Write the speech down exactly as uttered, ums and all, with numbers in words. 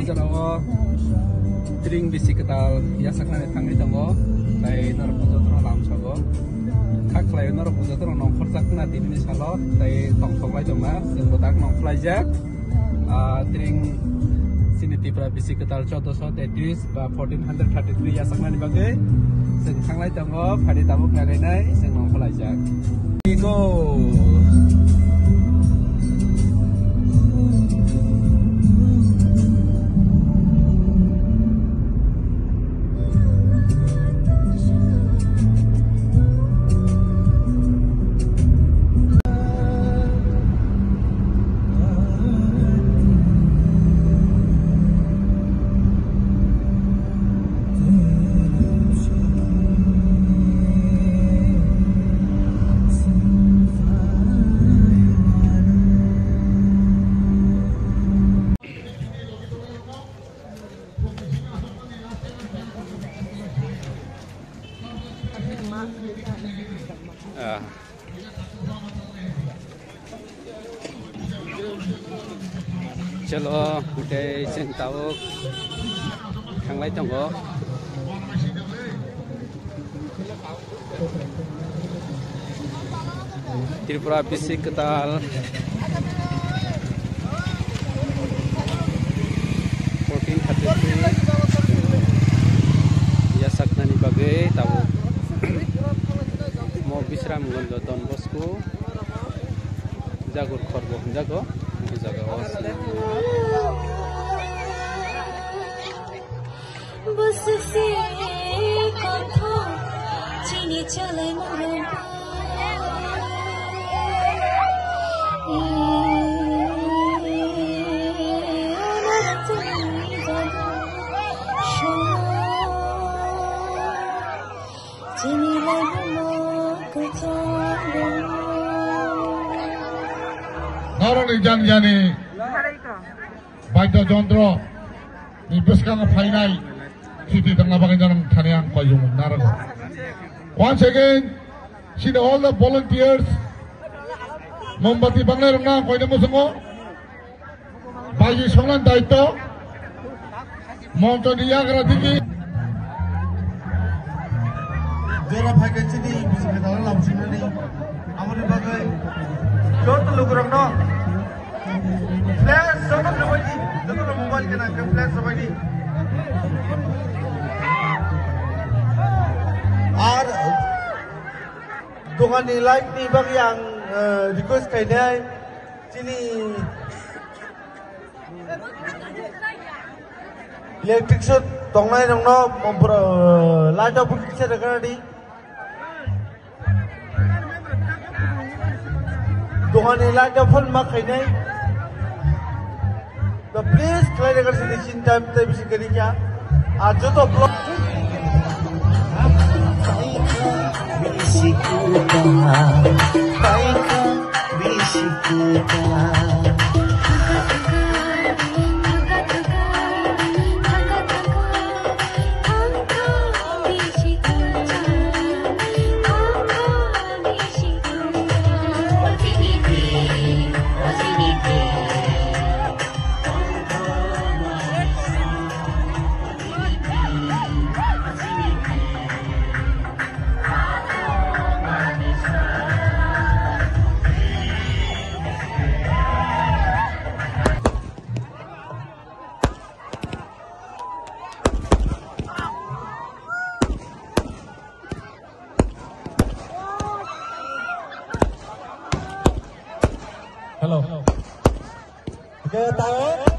Jora o tring bisi kwtal yasaknani thangwi tongo, tai norok jotono lamsogo. Kha khlai norok jotono nongkhorjakna tinini salo, tai tongthok lai tongma, chwngbo tak nongkhlaijak. Ah, tring chini Tripura bisi kwtal choudoso tetris ba fourteen hundred thirty-three yasaknani bagwi chwng thanglai tongo, phari tabuk nailainai chwng nongkhorlaijak. Go. Ah. Chwlo, tei chwng tabuk thanglai tongo. Tripura bisi kwtal fourteen thirty-three yasaknani bagwi tabuk mo Bisramganj Don Bosco Jagur Khorbo hwnjago, o jaga o. Bwswk se kothok chini chwlaimung rwngkha. Chini laibuma kwchang rwngkha. Norokni jani jani baddo jontro ni bwskango phainai khiti tongna bagwi norok thani ang koijongmung narwgo. Once again, chini all the volunteers, mombati bangnai rokno ang koina muchungo. Baji songna daityo, monchoni yagra digi. Jora phaikha chini bisi kwtal lamsukmani, aboni bagwi joto lukurokno flash joto rwbaidi, joto mobile gwnang khe flash rwbaidi. Ar dokanni light ni bagwi ang, eh, request khainai chini electric so tongnai rokno, bro, light off kisa rwkha di. Dokanni light off ma khainai. To please khlai rwkha sini chin time tei bisi kwrwi kha. Ar joto vlog. Hello. Oke, tahu?